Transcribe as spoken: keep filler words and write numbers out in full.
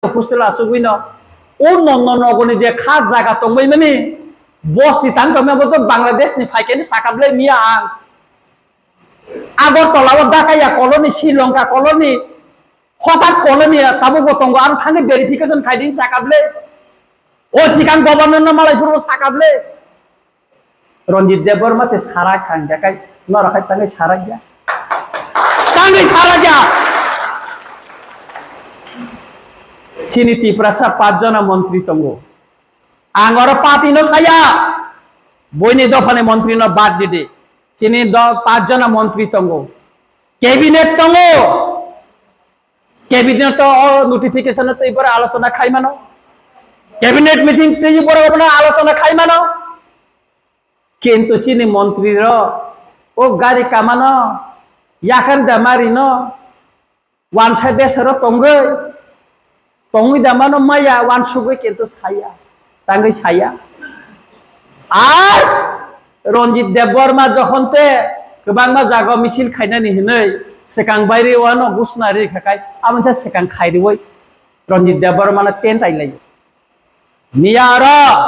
hostel asugwi no. O no, no, nogoni je kha jaga tongbai mani, bosti tang tongmani abo to Bangladesh ni phaikhe ni sakap le miya ang. Agartala o Dakaya colony, Sri Lanka colony, Hotak colony, tabuk bo tongo, ang thangwi verification khai din sakap le. O sikang governor no malai phuru sakap le. Ranjit Debbarma se sarak kha, hingkha kai norok hai tangwi sarak ya. Tangwi sarak ya. Chini Tiprasa pach jona montri tongo. Ang oro party no saya. Boini dophani montri no bad di di. Chini do pach jona montri tongo. Cabinet tongo. Cabinet o notification o twi borok alochona khai mano. Cabinet meeting twi borok abono alochona khai mano. Kintu chini montri rok o gari kamano, yakhar da marino, wansa besaro tongwi, tongwi da mano maya wansugwi kintu saya, tangwi saya. Ar Ranjit Debbarma jokhon te kwbangma jaga misil khainani hinwi swkang bairi wano gusna ri khakai, amo se swkang khairiwi Ranjit Debbarma no tent ailai. Miya oro